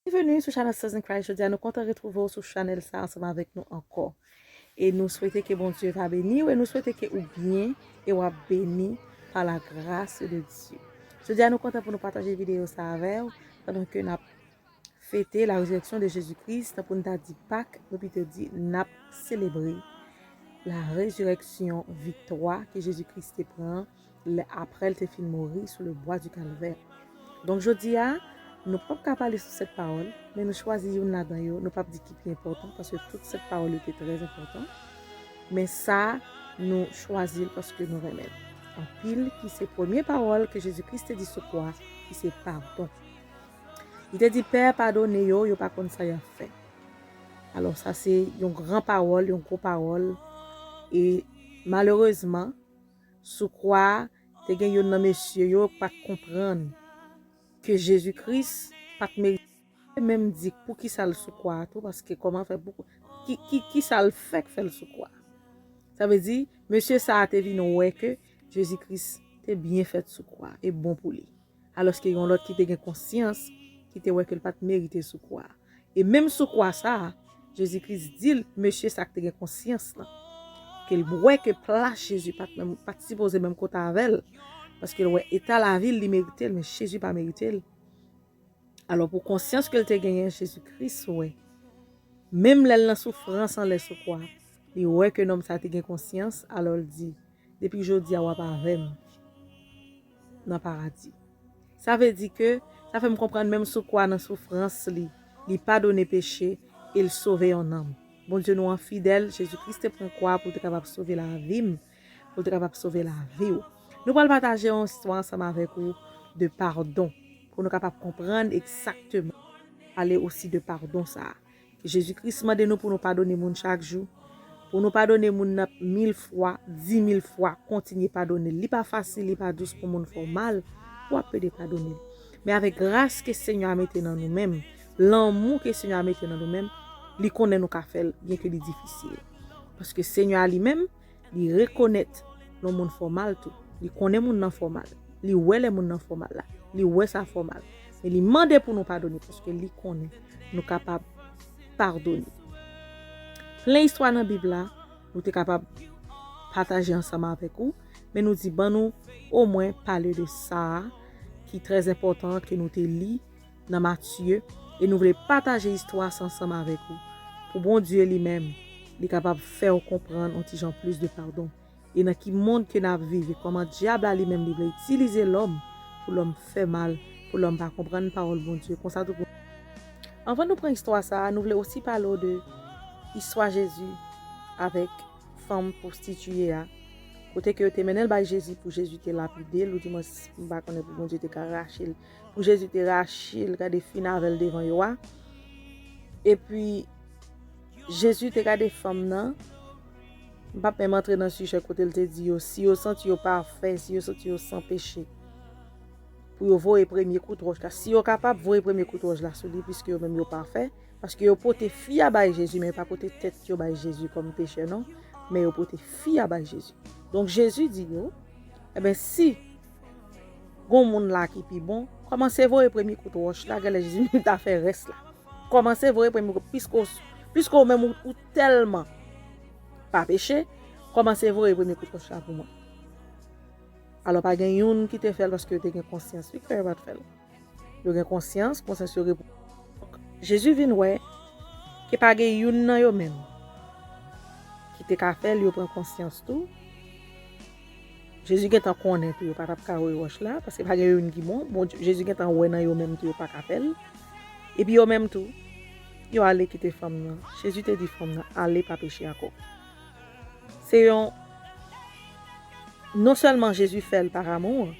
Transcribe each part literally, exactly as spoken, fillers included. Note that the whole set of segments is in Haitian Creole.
Byenveni sou chanèl Stars in Christ. Jodi a nou kontan retwouve w sou chanèl sa ansanm avèk nou ankò. E nou swete ke Bondye va beni w e nou swete ke ou byen e w ap beni pa la grâce de Dieu. Jodi a nou kontan pou nou pataje videyo sa avè w pandan ke n ap fete la résurrection de Jésus-Christ, tan pou n ta di Pak, nou pito di n ap selebre la résurrection, viktwa ke Jezi Kris te pran lè, apre l te fin mouri sou le bwa di Kalvè. Donk, jodi a, nou p ap ka pale sou sèt pawòl, men nou chwazi youn ladan yo. Nou p ap di ki pi enpòtan, paske tout sèt pawòl yo te trè enpòtan. Men sa, nou chwazi l paske nou renmen l anpil, ki se premye pawòl ke Jezi Kris te di sou kwa, ki se padon. Li te di, Pè, padone yo, yo pa konn sa y ap fè. Alò, sa se yon gran pawòl, yon gwo pawòl. E malerezman, sou kwa a, te gen youn nan mesye yo pa t konprann ke Jezi Kris pa t merite menm di poukisa l sou kwa a tou, paske kòman fè pou ki, ki, ki sa l fè k fè l sou kwa a. Sa vle di, mesye sa a te vin wè ke Jezi Kris te byen fèt sou kwa a e bon pou li. Alòske yon lòt ki te gen konsyans, ki te wè ke l pa t merite sou kwa a. E menm sou kwa sa a, Jezi Kris di l, mesye sa k te gen konsyans lan, ke l wè ke plas Jezi pa t menm, pa t sipoze menm kote avè l, paske l wè eta lavi l, li merite l, men Jezi pa merite l. Alò, pou konsyans ke l te genyen, Jezi Kris wè. Menm lè l nan soufrans anlè sou kwa, li wè ke nonm sa te gen konsyans, alò l di, depi jodi a w ap avè m nan paradi. Sa vle di ke, sa fè m konprann menm sou kwa nan soufrans li, li padone peche e l sove yon nanm. Bondye nou an fidèl, Jezi Kris te pran kwa pou l te kapab sove lavi m, pou l te kapab sove lavi w. Nou pral pataje yon istwa ansanm avèk ou de padon, pou nou kapab konprann egzakteman, pale osi de padon sa a. Jezi Kris mande nou pou nou padone moun chak jou, pou nou padone moun nan mil fwa, di mil fwa, kontinye padone l. Li pa fasil, li pa dous pou moun fè w mal, w ap pede padone l. Men avèk gras ke Senyè a mete nan nou menm, lanmou ke Senyè a mete nan nou menm, li konnen nou ka fè l, byenke li difisil. Paske Senyè a li menm, li rekonèt lè yon moun fè w mal tou. Li konnen moun nan fè w mal. Li wè lè moun nan fè w mal la. Li wè sa fè w mal. Men li mande pou nou padone paske li konnen nou kapab padone. Plen istwa nan Bib la, nou te kapab pataje ansanm avèk ou, men nou di ban nou omwen pale de sa a ki trè enpòtan ke nou te li nan Matye, e nou vle pataje istwa sa ansanm avèk ou, pou Bondye li menm, li kapab fè w konprann yon ti jan plis de padon. E nan ki mond ke n ap viv, e kòman dyab la li menm li vle itilize lòm, pou lòm fè mal, pou lòm pa konprann pawòl Bondye. Konsa tou pou Anvan nou pran istwa sa a, nou vle osi pale w de istwa Jezi avèk fanm pwostitiye a, kote ke yo te mennen l bay Jezi pou Jezi te lapide l, oudimwens, m pa konnen pou Bondye te ka rache l, pou Jezi te rache l, gade fin avè l devan yo a. Epi, Jezi te gade fanm nan, m p ap menm antre nan sijè kote l te di yo, si yo santi yo pafè, si yo santi yo san peche, pou yo voye premye kout wòch la. Si yo kapab voye premye kout wòch la sou li, piske yo menm yo pafè, paske yo pote fi a bay Jezi, men yo pa pote tèt yo bay Jezi kòm pechè, non, men yo pote fi a bay Jezi. Donk, Jezi di yo, enben, si gon moun la ki pi bon, kòmanse voye premye kout wòch la, genlè Jezi menm ta fè rès la. Kòmanse voye premye kout, piske w, piske w menm ou, ou tèlman pa peche, kòmanse voye premye kout wòch la pou mwen. Alò, pa gen youn ki te fè l paske yo te gen konsyans wi, ke yo pa t fè l. Yo gen konsyans, konsyans yo repon. Jezi vin wè ke pa gen youn nan yo menm ki te ka fè l, yo pran konsyans tou. Jezi gentan konnen tou yo pa t ap ka voye wòch la, paske pa gen youn ki bon. Bon, Jezi gentan wè nan yo menm tou yo pa ka fè l. Epi yo menm tou, yo ale kite fanm nan. Jezi te di fanm nan, ale pa peche ankò. Se yon, non sèlman Jezi fè l par amour,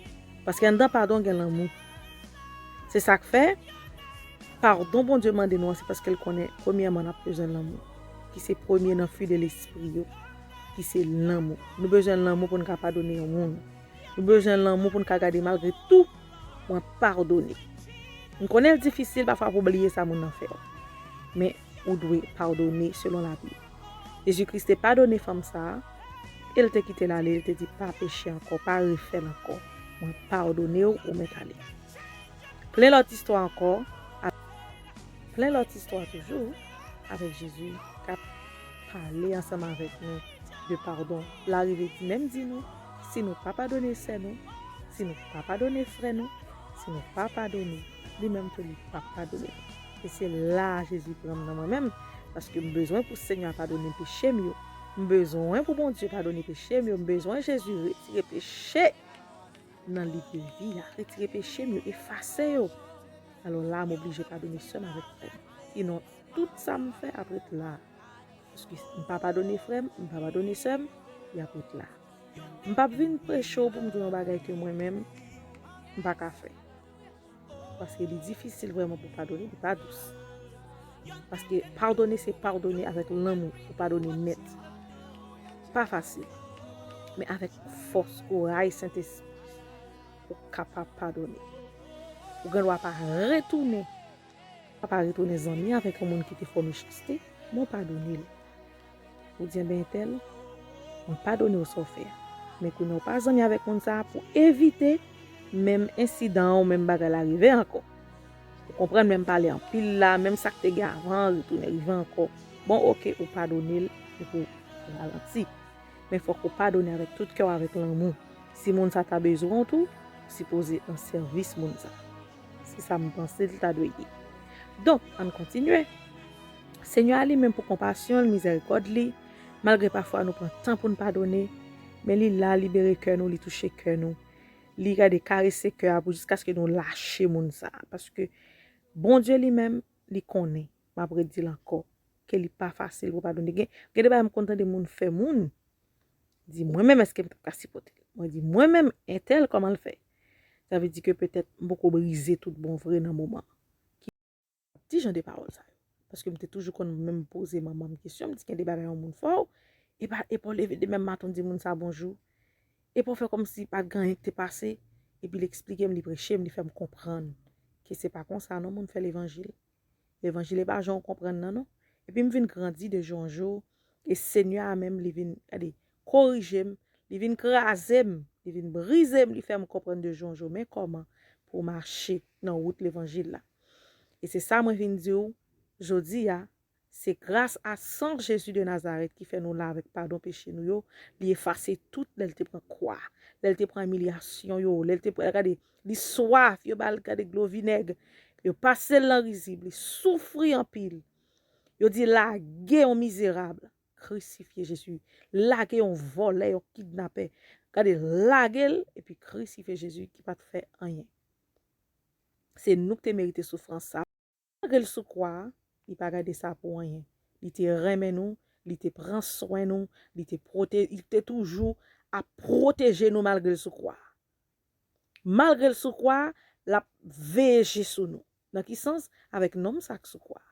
paske anndan padon gen lanmou. Se sa k fè, padon Bondye mande nou an, se paske l konnen, premyèman, n ap bezwen lanmou, ki se premye nan fwi de lespri yo, ki se lanmou. Nou bezwen lanmou pou n ka padone yon moun. Nou bezwen lanmou pou n ka gade malgre tou, mwen padone. M konnen l difisil pafwa pou bliye sa moun nan fè w. Men, ou dwe padone selon Labib. Jezi Kris te padone fanm sa a, e l te kite l ale, l te di, pa peche ankò, pa refè l ankò. Mwen padone w, ou mèt ale. Plen lòt istwa ankò. Plen lòt istwa toujou, avèk Jezi k ap pale ansanm avèk nou de padon. L arive di, menm di nou, si nou pa padone sè nou, si nou pa padone frè nou, si nou pa padone, li menm tou li p ap padone nou. E se la a Jezi pran m nan mwen menm, paske m bezwen pou Senyè a padone peche m yo. M bezwen pou Bondye padone peche m yo. M bezwen Jezi retire peche nan liv de vi a, retire peche m yo, efase yo. Alò la, m oblije padone sè m avèk frè m. Sinon, tout sa m fè ap ret la. Paske m pa padone frè m, m pa padone sè m, y ap ret la. M p ap vin preche w pou m di w yon bagay ke mwen menm, m pa ka fè. Paske li difisil vrèman pou padone, li pa dous. Paske padone, se padone avèk lanmou, ou padone nèt. Pa fasil. Men avèk fòs, kouraj Sentespri, ou kapab padone. Ou gen dwa pa retounen, pa pa retounen zanmi avèk yon moun ki te fè w mechanste, men w padone l. Ou di, enben, entèl, mwen padone w sa w fè a. Men kounye a w pa zanmi avèk moun sa a pou evite menm ensidan an ou menm bagay la rive ankò. Ou konprann, menm pale anpil la, menm sa k te gen avan an retounen rive ankò. Bon, oke, ou padone l, epi w ralanti. Men fòk ou padone avèk tout kè w, avèk lanmou. Si moun sa ta bezwen w tou, ou sipoze nan sèvis moun sa. Se sa m panse l ta dwe ye. Donk, ann kontinye. Senyè a li menm pou konpasyon l, mizèrikòd li, malgre pafwa nou pran tan pou n padone, men li la, libere kè nou, li touche kè nou. Li gade karese kè a pou jiskaske nou lache moun sa a. Paske Bondye li menm, li konnen, m ap redi l ankò, ke li pa fasil pou padone. Gen, gen de bagay m konn tande moun fè moun, di mwen menm èske m t ap ka sipòte l. Mwen di mwen menm entèl kòman l fè. Sa vle di ke petèt m poko brize tout bon vre nan moman. Ki di jan de pawòl sa yo. Paske m te toujou konn menm poze manman m kesyon, m di gen de bagay yon moun fè w, e pa, e pa w leve demen maten w di moun sa bonjou. E pa w fè kòmsi pa t gen anyen ki te pase, epi l eksplike m, li preche m, li fè m konprann ke se pa konsa non moun fè levanjil. Levanjil e pa jan w konprann nan non. Epi m vin grandi de jou an jou, e Senyè a menm li vin, gade, korije m, li vin kraze m, li vin brize m, li fè m konprann de jou an jou men kòman pou w mache nan wout levanjil la. E se sa mwen vin di w jodi a, se gras a san Jezi de Nazarèt ki fè nou la avèk padon peche nou yo, li efase tout lè l te pran kwa, lè l te pran imilyasyon yo, lè l te pran, gade, li swaf, yo ba l, gade, dlo vinèg, yo pase l nan rizib, li soufri anpil. Yo di lage yon mizerab, krisifye Jezi. Lage yon vòlè, yon kidnapè. Gade, lage l, epi krisifye Jezi ki pa t fè anyen. Se nou ki te merite soufrans sa. Malgre l sou kwa a, li pa gade sa pou anyen. Li te renmen nou, li te pran swen nou, li te pwote-, li te toujou ap pwoteje nou malgre l sou kwa a. Malgre l sou kwa a, l ap veye je sou nou. Nan ki sans? Avèk nonm sa k sou kwa a.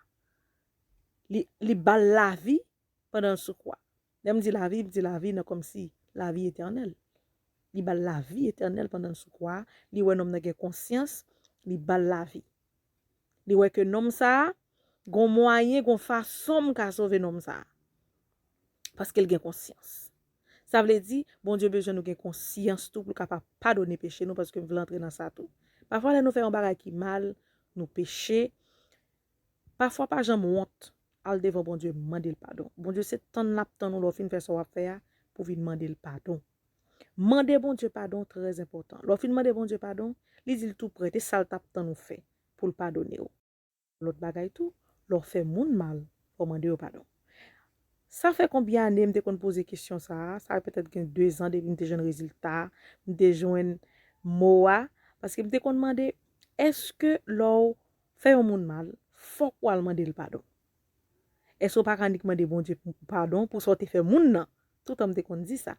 Li, li ba l lavi pandan l sou kwa. Lè m di lavi, m di lavi nan kòmsi lavi etènèl. Li ba l lavi etènèl pandan l sou kwa a. Li wè nonm nan gen konsyans, li ba l lavi. Li wè ke nonm sa a, gon mwayen, gon fason m ka sove nonm sa a. Paske l gen konsyans. Sa vle di, Bondye bezwen nou gen konsyans tou pou l kapab padone peche nou, paske m vle antre nan sa tou. Pafwa, lè nou fè yon bagay ki mal, nou peche, pafwa pa janm wont al devan Bondye mande l padon. Bondye se tann l ap tann ou lè w fin fè sa w ap fè a, pou w vin mande l padon. Mande Bondye padon trè enpòtan. Lè w fin mande Bondye padon, li di l tou prèt, e sa l t ap tann ou fè pou l padone w. Lòt bagay tou, lè w fè moun mal, fò w mande yo padon. Sa fè konbyen ane m te konn poze kesyon sa a? Sa petèt gen de zan depi m te jwenn rezilta, m te jwenn mo a, paske m te konn mande, èske lè w fè yon moun mal, fòk w al mande l padon? Èske w pa ka annik mande Bondye padon pou sa w te fè moun nan? Toutan m te konn di sa.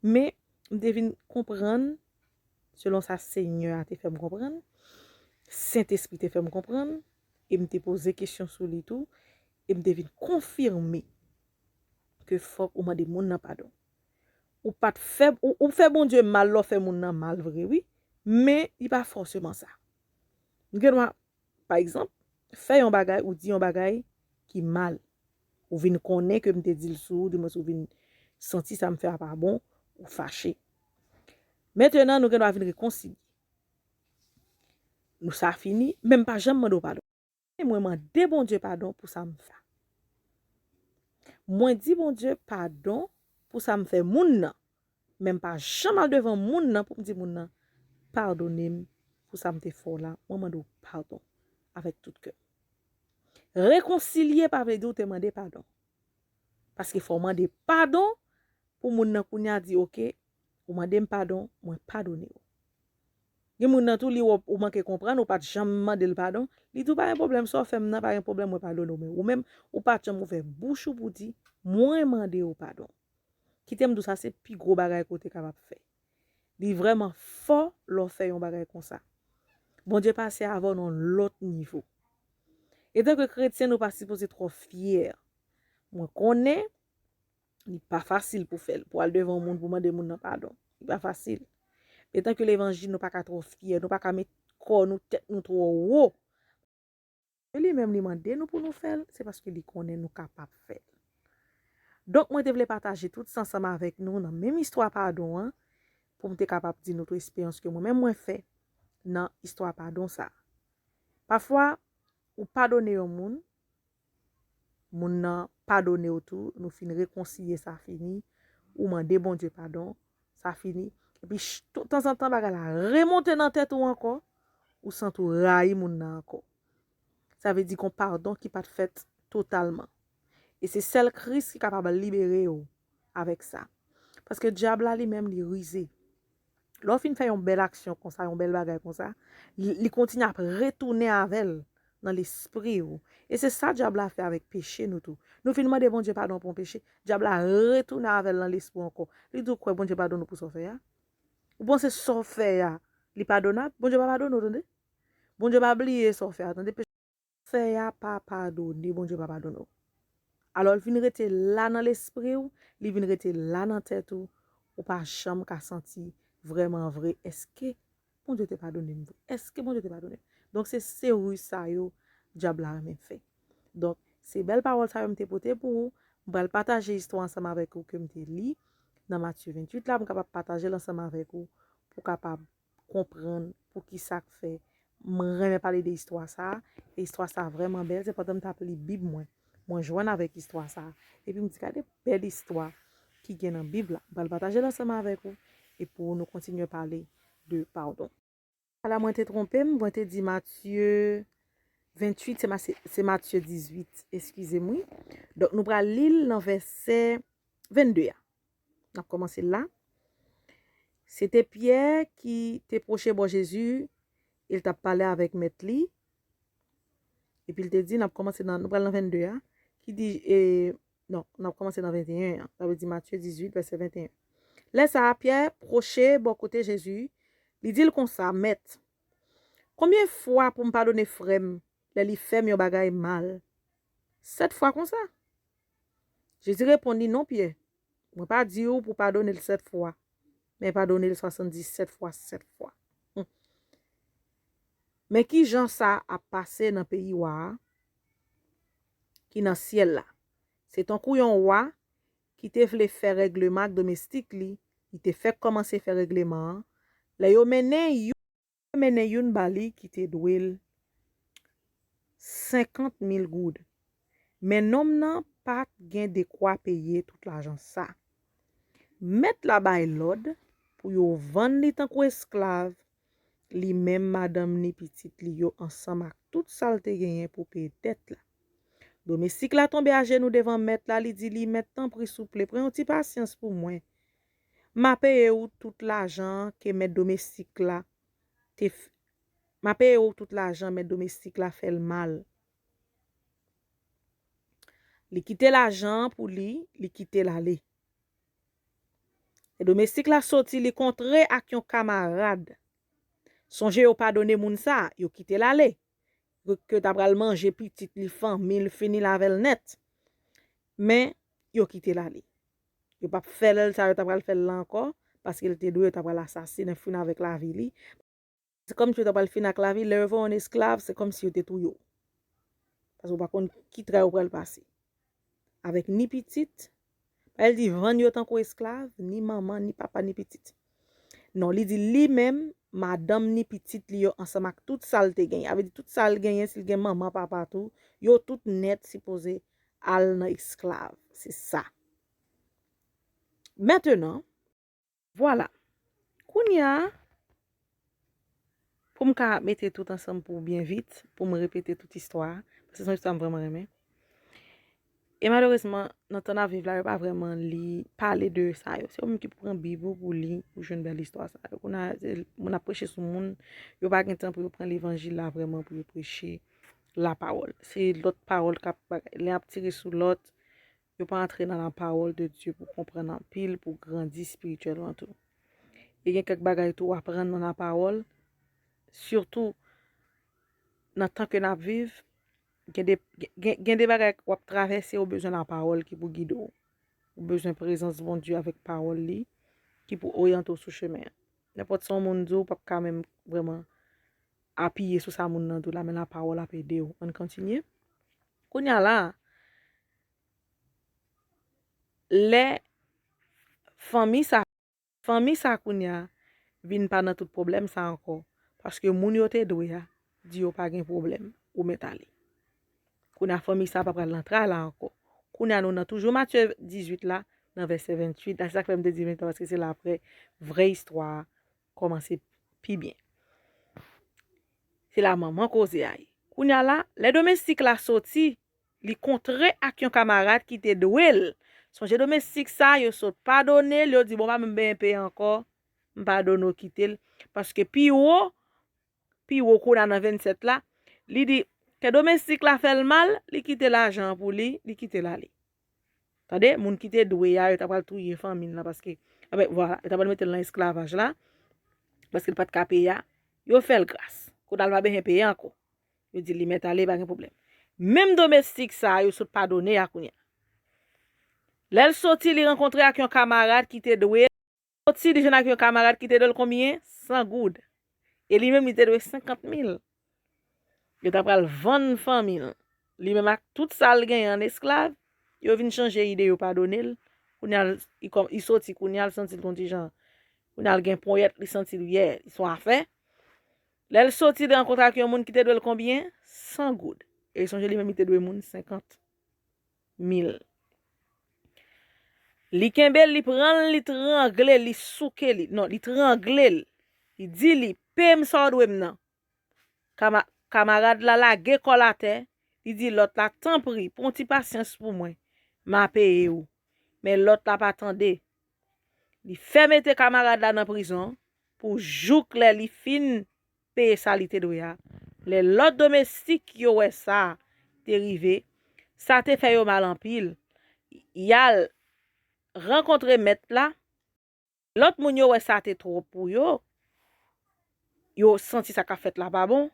Men, m te vin konprann, selon sa Senyè a te fè m konprann, Sentespri te fè m konprann, e m te poze kesyon sou li tou, e m te vin konfime ke fòk ou mande moun nan padon. Ou pa t fè, ou, ou fè Bondye mal lè w fè moun nan mal vre, wi, men li pa fòseman sa. Nou gen dwa, pa egzanp, fè yon bagay, ou di yon bagay ki mal. Ou vin konnen ke m te di l sou ou, dimwens ou vin santi sa m fè a pa bon, ou fache. Mentenan, nou gen dwa vin rekonsilye. Nou sa fini, men m pa janm mande w padon. E mwen mande Bondye padon pou sa m fè. Mwen di Bondye padon pou sa m fè moun nan. Men m pa janm al devan moun nan pou m di moun nan, padone m pou sa m te fè w la. Mwen mande w padon avèk tout kè. Rekonsilye pa vle di w te mande padon. Paske fò w mande padon pou moun nan kounye a di, oke, ou mande m padon, mwen padone w. Gen moun nan tou, li wè w manke konprann, ou pa t janm mande l padon. Li di w pa gen pwoblèm, sa w fè m nan pa gen pwoblèm, mwen padone w. Men ou menm, ou pa t janm ouvè bouch ou pou di, mwen mande w padon. Kite m di w sa, se pi gwo bagay ke w te kapab fè. Li vrèman fò lè w fè yon bagay konsa. Bondye pase avè w nan yon lòt nivo. Etanke kretyen, nou pa sipoze twò fyè. Mwen konnen li pa fasil pou fè l, pou al devan yon moun, pou mande moun nan padon. Li pa fasil. Etanke levanjil, nou pa ka twò fyè, nou pa ka met kò nou, tèt nou twò wo. E li menm li mande nou pou nou fè l, se paske li konnen nou kapab fè l. Donk, mwen te vle pataje tout sa ansanm avèk nou nan menm istwa padon an, pou m te kapab di nou tou esperyans ke mwen menm mwen fè nan istwa padon sa a. Pafwa, ou padone yon moun, moun nan padone w tou, nou fin rekonsilye, sa fini, ou mande Bondye padon, sa fini. Epi, ch-, tou, tanzantan, bagay la remonte nan tèt ou ankò, ou santi w rayi moun nan ankò. Sa vle di gon padon ki pa t fèt totalman. E se sèl Kris ki kapab libere w avèk sa. Paske dyab la li menm li rize. Lè w fin fè yon bèl aksyon konsa, yon bèl bagay konsa, li, li kontinye ap retounen avè l nan lespri w. E se sa dyab la fè avèk peche nou tou. Nou fin mande Bondye padon pou yon peche, dyab la retounen avè l nan lespri w ankò. Li di w kwè Bondye padone w pou sa w fè a? Ou panse sa w fè a, li padonab? Bondye pa padone w, tande. Bondye pa bliye sa w fè a, tande. Fè a pa padone, Bondye pa padone w. Alò, l vin rete la nan lespri w, li vin rete la nan tèt ou, ou pa janm ka santi vrèman vre, èske Bondye te padone m vre? Èske Bondye te padone m? Donk, se seri sa yo dyab la renmen fè. Donk, se bèl pawòl sa yo m te pote pou ou. M pral pataje istwa ansanm avèk ou ke m te li nan Matye venntuit la, m kapab pataje l ansanm avèk ou pou w kapab konprann poukisa k fè m renmen pale de istwa sa a. E istwa sa a vrèman bèl. Se pandan m t ap li Bib mwen, mwen jwenn avèk istwa sa a. Epi m di, gade bèl istwa ki gen nan Bib la. M pral pataje l ansanm avèk ou. E pou nou kontinye pale de padon. Ala mwen te twonpe m, mwen te di Matye venntuit, se Ma-, se, se Matye dizuit, eskize m, wi. Donk, nou pral li l nan vèsè vennde a. N ap kòmanse la. Se te Pyè ki te pwoche bò Jezi, e l t ap pale avèk mèt li. Epi l te di, n ap kòmanse nan, nou pral nan vennde a, ki di, e, non, n ap kòmanse nan venteyen an. Sa vle di Matye dizuit, vèsè venteyen. Lè sa a, Pyè pwoche bò kote Jezi, li di l konsa, Mèt, konbyen fwa pou m padone frè m lè li fè m yon bagay mal? Sèt fwa konsa? Jezi reponn li, non, Pyè, mwen pa di w pou w padone l sèt fwa, men padone l swasanndisèt fwa sèt fwa. Hum. Men ki jan sa ap pase nan peyi wa a ki nan syèl la? Se tankou yon wa ki te vle fè règleman ak domestik li, li te fèk kòmanse fè règleman an. Lè yo mennen youn, yo mennen youn ba li ki te dwe l senkant mil goud. Men nonm nan pa t gen dekwa peye tout lajan sa. Mèt la bay lòd pou yo vann li tankou esklav, li menm, madanm ni pitit li yo ansanm ak tout sa l te genyen pou peye dèt la. Domestik la tonbe ajenou devan mèt la, li di li, Mèt, tanpri, souple, pran yon ti pasyans pou mwen. M a peye w tout lajan ke mèt domestik la te f-, m a peye w tout lajan mèt domestik la fè l mal. Li kite lajan an pou li, li kite l ale. E domestik la soti, li kontre ak yon kamarad. Sonje yo padone moun sa, yo kite l ale. Ke, ke ta pral manje pitit li, fanmi l, fini l avè l nèt. Men, yo kite l ale. Yo p ap fè l sa yo ta pral fè l la ankò, paske l te dwe, yo ta pral asasinen, fin avèk lavi li. Se kòmsi yo ta pral fin ak lavi, lè yo voye yon esklav, se kòmsi yo te touye w. Paske w pa konn ki tra yo pral pase. Avèk ni pitit, pa l di vann yo tankou esklav, ni manman, ni papa, ni pitit. Non, li di li menm, madanm ni pitit li yo ansanm ak tout sa l te genyen. Sa vle di tout sa l genyen, si l gen manman, papa tou, yo tout nèt sipoze al nan esklav. Se sa. Mentenan, vwala. Kounye a, pou m ka mete tout ansanm pou byen vit, pou m repete tout istwa a, paske se yon istwa m vrèman renmen. E malerezman, nan tan n ap viv la, yo pa vrèman li, pale de sa yo. Se ou menm ki pou pran Bib ou pou li, pou jwenn bèl istwa sa yo. Kounye a, se, moun ap preche sou moun, yo pa gen tan pou yo pran levanjil la vrèman, pou yo preche lapawòl. Se lòt pawòl k ap, lè y ap tire sou lòt, yo pa antre nan lapawòl de Dye pou konprann anpil, pou grandi espirityèlman tou. E gen kèk bagay tou w aprann nan lapawòl, sitou nan tan ke n ap viv, gen de, gen, gen de bagay w ap travèse, ou bezwen lapawòl ki pou gide w. Ou bezwen prezans Bondye avèk pawòl li, ki pou oryante w sou chemen an. Nenpòt sa yon moun di w, ou p ap ka menm vrèman apiye sou sa moun nan di w la, men lapawòl ap ede w. Ann kontinye. Kounye a la, lè fanmi sa, fanmi sa kounye a vin pa nan tout pwoblèm sa ankò, paske moun yo te dwe a di yo pa gen pwoblèm, ou mèt ale. Kounye a fanmi sa pa pral nan tray la ankò. Kounye a nou nan toujou Matye dizuit la, nan vèsè venntuit la, se sa k fè m te di venntuit la, paske se la vrè, vrè istwa a kòmanse pi byen. Se la manman koze a ye. Kounye a la, lè domestik la soti, li kontre ak yon kamarad ki te dwe l. Sonje domestik sa, yo sot padone l, yo di, "Bon, pa menm benyen peye ankò, m padone w, kite l." Paske pi wo, pi wo kounye a nan vennsèt la, li di, kè domestik la fè l mal, li kite lajan an pou li, li kite l ale. Tande, moun ki te dwe a, yo ta pral touye fanmi l lan, paske, anben, vwala, yo ta pral mete l nan esklavaj la, paske l pa t ka peye a, yo fè l gras. Kounye a l pa bezwen peye ankò. Yo di li mèt ale, pa gen pwoblèm. Menm domestik sa a, yo sot padone a kounye a. Lè l soti, li rankontre ak yon kamarad ki te dwe. Soti, li jwenn ak yon kamarad ki te dwe l konbyen? San goud. E li menm, li te dwe senkant mil. Yo ta pral vann fanmi l. Li menm ak tout sa l genyen an esklav, yo vin chanje ide, yo padone l. Kounye a, li kòm, li soti, kounye a, l santi l gon ti jan. Kounye a, l gen ponyèt, li santi l, yè, li se yon afè. Lè l soti, li rankontre ak yon moun ki te dwe l konbyen? San goud. E sonje, li menm, li te dwe moun senkant mil. Li kenbe l, li pran l, li trangle l, li souke li. Non, li trangle l. Li di li, "Peye m sa w dwe m nan." Kama-, kamarad la lage kò l atè, li di lòt la, "Tanpri, pran ti pasyans pou mwen, m a peye w." Men lòt la pa tande. Li fè mete kamarad la nan prizon pou jouk lè li fin peye sa li te dwe a. Lè lòt domestik yo wè sa te rive, sa te fè yo mal anpil. Y al rankontre mèt la. Lòt moun yo wè sa te twòp pou yo. Yo santi sa k ap fèt la pa bon.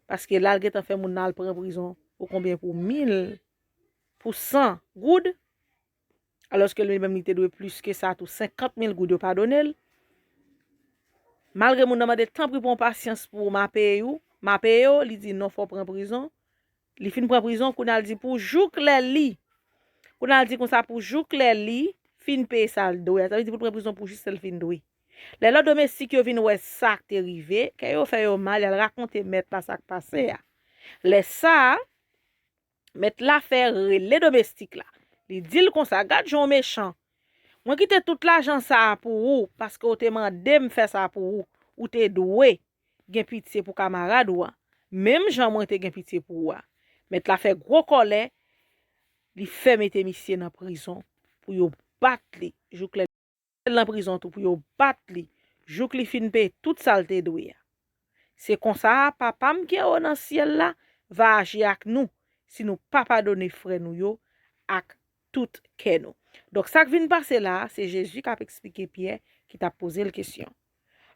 Paske la l gentan fè moun nan al pran prizon pou konbyen? Pou mil, pou san goud. Alòske li menm li te dwe plis ke sa tou, senkant mil goud, yo padone l. Malgre moun nan mande, "Tanpri pran pasyans pou w, m a peye w, m a peye w," li di, "Non, fò w pran prizon." Li fin pran prizon, kounye a l di pou jouk lè li. Kounye a l di konsa pou jouk lè li fin peye sa l dwe a. Sa vle di pou l pran prizon pou jis lè l fin dwe. Lè lòt domestik yo vin wè sa k te rive, kè yo fè yo mal, y al rakonte mèt la sa k pase a. Lè sa a, mèt la fè rele domestik la. Li di l konsa, "Gad jan w mechan. Mwen kite tout lajan sa a pou ou, paske w te mande m fè sa pou ou. Ou te dwe gen pitye pou kamarad ou a, menm jan mwen te gen pitye pou ou a." Mèt la fè gwo kòlè, li fè mete misye nan prizon pou yo bat li jouk lè l nan prizon tou, pou yo bat li jouk li fin peye tout sa l te dwe a. Se konsa a, Papa m ki anwo nan syèl la va aji ak nou si nou pa padone frè nou yo ak tout kè nou. Donk, sa k vin pase la a, se Jezi k ap eksplike Pyè ki t ap poze l kesyon.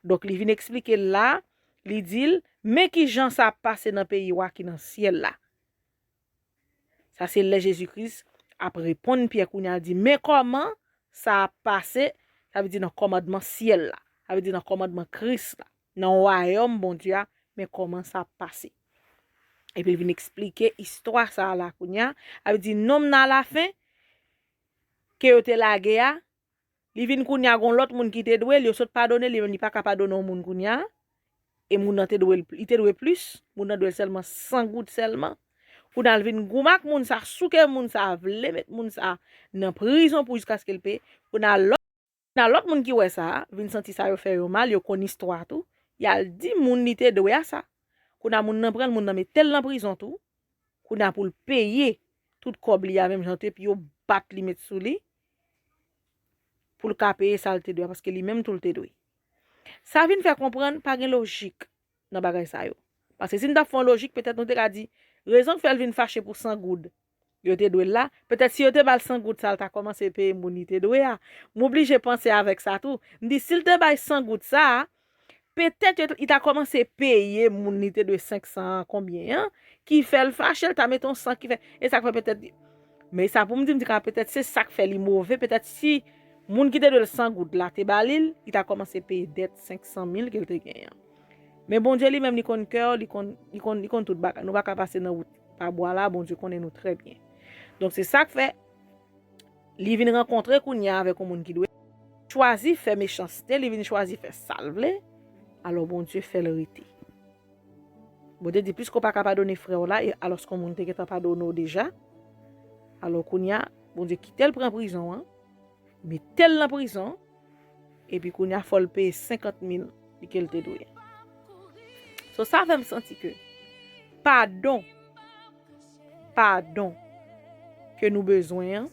Donk, li vin eksplike l la, li di l, "Men ki jan sa ap pase nan peyi w a ki nan syèl la." Sa se lè Jezi Kris ap reponn Pyè kounye a, di, "Men kòman sa ap pase," sa vle di nan kòmandman syèl la, sa vle di nan kòmandman Kris la, nan wayòm Bondye a, men kòman sa ap pase. Epi l vin eksplike istwa sa a la kounye a, sa vle di nonm nan alafen ke yo te lage a, Li vin kounye a gon lòt moun ki te dwe l, yo sot padone l, li menm li pa ka padone yon moun kounye a. E moun nan te dwe l, li te dwe plis, moun nan dwe l sèlman san goud sèlman. Kounye a l vin goumen ak moun sa, souke moun sa, vle met moun sa nan prizon pou jiskaske l peye. Kounye a lòt, kounye a lòt moun ki wè sa, vin santi sa yo fè yo mal, yo konn istwa tou. Y al di moun li te dwe a sa. Kounye a moun nan pran l, moun nan mete l nan prizon tou. Kounye a pou l peye tout kòb li a, menm jan tou, epi yo bat li, met sou li, pou l ka peye sa l te dwe a, paske li menm tou l te dwe. Sa vin fè konprann pa gen lojik nan bagay sa yo. Paske si n t ap fè yon lojik, petèt nou te ka di, rezon k fè l vin fache pou san goud yo te dwe l la, petèt si yo te ba l san goud sa, l ta kòmanse peye moun li te dwe a. M oblije panse avèk sa tou. M di, si l te bay san goud sa, petèt yo t-, li ta kòmanse peye moun li te dwe senk san an konbyen an, ki fè l fache, l ta mete yon san ki fè, e sa k fè petèt, men sa pou m di, m di ka petèt se sa k fè li move, petèt si moun ki te dwe l san goud la te ba li l, li ta kòmanse peye dèt senk san mil ke l te genyen an. Men Bondye li menm, li konn kè w, li konn, li konn, li konn tout bagay. Nou pa ka pase nan wout pa bwa la, Bondye konnen nou trè byen. Donk se sa k fè, li vin rankontre kounye a avèk yon moun ki dwe chwazi fè mechanste, li vin chwazi fè sa l vle, alò Bondye fè l rete. Bondye di, piske w pa ka padone frè w la, e alòske yon moun te gentan padone w deja, alò kounye a, Bondye kite l pran prizon an, mete l nan prizon, epi kounye a fò l peye senkant mil li ke l te dwe. So, sa fè m santi ke padon, padon ke nou bezwen an,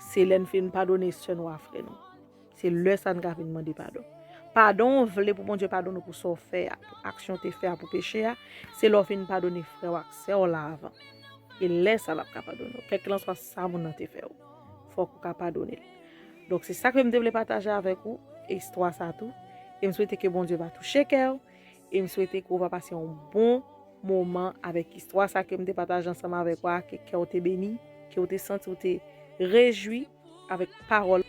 se lè n fin padone sè nou a frè nou. Se lè sa n ka vin mande padon. Padon w vle pou Bondye padone w pou sa w fè a, pou aksyon w te fè a, pou peche a, se lè w fin padone frè w ak sè w la avan. E lè sa l ap ka padone w. Kèlkelanswa sa moun nan te fè w, fòk ou ka padone l. Donk se sa ke m te vle pataje avèk ou, e istwa sa tou. E m swete ke Bondye va touche kè w. E m swete ke w va pase yon bon moman avèk istwa sa ke m te pataje ansanm avèk ou a, ke kè w te beni, ke w te santi w te rejwi avèk pawòl.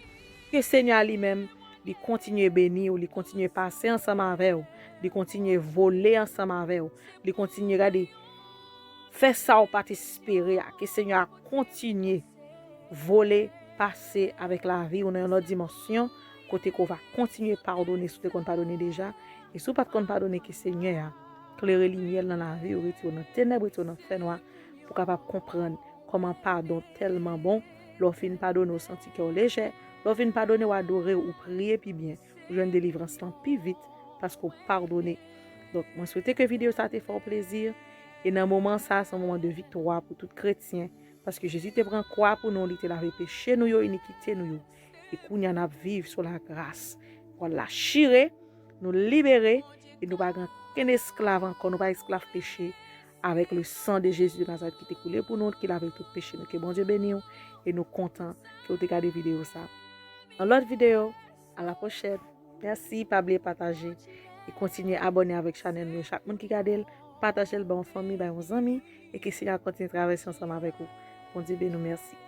Ke Senyè a li menm, li kontinye beni w, li kontinye pase ansanm avè w, li kontinye vole ansanm avè w, li kontinye gade, fè sa w pa t espere a. Ke Senyè a kontinye vole, pase avèk lavi w nan yon lòt dimansyon, kote ke w va kontinye padone si w te konn padone deja, e si w pa t konn padone, ke Senyè a klere limyè l nan lavi w, retire w nan tenèb, retire w nan fènwa, pou w kapab konprann kòman padon tèlman bon. Lè w fin padone, w santi kè w lejè. Lè w fin padone, w adore, ou priye pi byen, ou jwenn delivrans lan pi vit, paske w padone. Donk, mwen swete ke videyo sa te fè w plezi. E nan moman sa, se yon moman de viktwa pou tout kretyen, paske Jezi te pran kwa pou nou, li te lave peche nou yo, inikite nou yo. E kounye a n ap viv sou lagras. Pwal la chire, nou libere, e nou pa gen okenn esklav ankò, nou pa esklav peche, avèk le sang de Jésus de Nazareth ki te koule pou nou, ki lave tout peche nou. Ke Bondye beni w, e nou kontan ke w te gade videyo sa. Yon lòt videyo, a la pwochèn. Mèsi, pa bliye pataje e kontinye abòne avèk chanèl nou yo. Chak moun ki gade l, pataje l ba yon fanmi, ba yon zanmi, e ke Senyè a kontinye travèse ansanm avèk ou. Bondye beni w, mèsi.